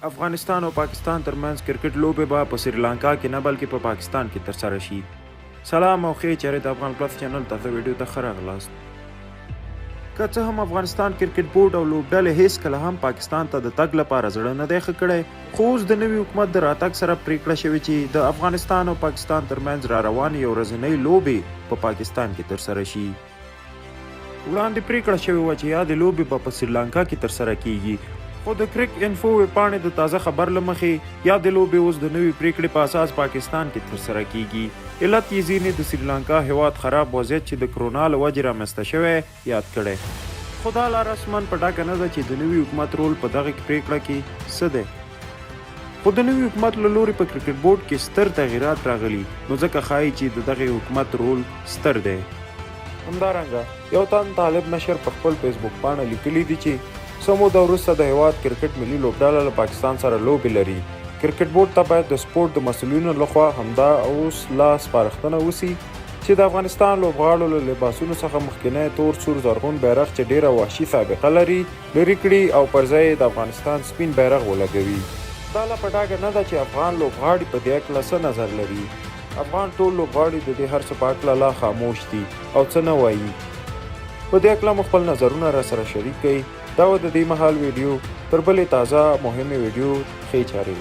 افغانستان او پاکستان ترمنځ کرکټ لوبې به په سریلانکا کې نه بلکې په پاکستان کې ترسره شي. سلام او ښې چارې د افغان پلس چینل تازه ویډیو ته ښه راغلاست. که څه هم افغانستان کرکټ بورډ او لوبډلې هیڅکله هم پاکستان ته د تګ لپاره زړه نه دی ښه کړی، خو اوس د نوي حکومت د راتګ سره پریکړه شوې چې د افغانستان او پاکستان ترمنځ را روانې یو ورځنۍ لوبې په پاکستان کې ترسره شي. وړاندې پرېکړه شوې وه چې یادې لوبې به په سریلانکا کې ترسره کېږي، خو د کرک انفو وېبپاڼې د تازه خبر له مخې، یادې لوبې اوس د نوې پرېکړې په اساس پاکستان کې ترسره کېږي. علت یې ځینې د سریلانکا هېواد خراب وضعیت چې د کرونا له وجې رامنځته شوی، یاد کړی. خو دا لا رسماً په ډاګه نه ده چې د نوي حکومت رول په دغې پرېکړه کې څه دی. خو د نوي حکومت له لوري په کرکټ بورډ کې ستر تغیرات راغلي، نو ځکه ښايي چې د دغې حکومت رول ستر دی. همدارنګه یو تن طالب مشر په خپل فیسبوک پاڼه لیکلي دي چې څه موده وروسته د هېواد کرکټ ملي لوبډله له پاکستان سره لوبې لري، کرکټ بورډ ته باید د سپورټ د مسؤلینو لخوا همدا اوس لا سپارښتنه وسي چې د افغانستان لوبغاړو له لباسونو څخه مخکنی تور سور زرغون بیرغ چې ډېره وحشي سابقه لري، لرې کړي او پر ځای یې د افغانستان سپین بیرغ ولګوي. دا لا په ډاګه نه ده چې افغان لوبغاړي په دې هکله څه نظر لري. افغان ټول لوبغاړي د دې هر څه په هکله لا خاموش دي او څه نه وايي. په دې هکله مو خپل نظرونه راسره شریک کړئ. دا وه د دې مهال ویډیو. تر بلې تازه مهمې ویډیو ښې چارې.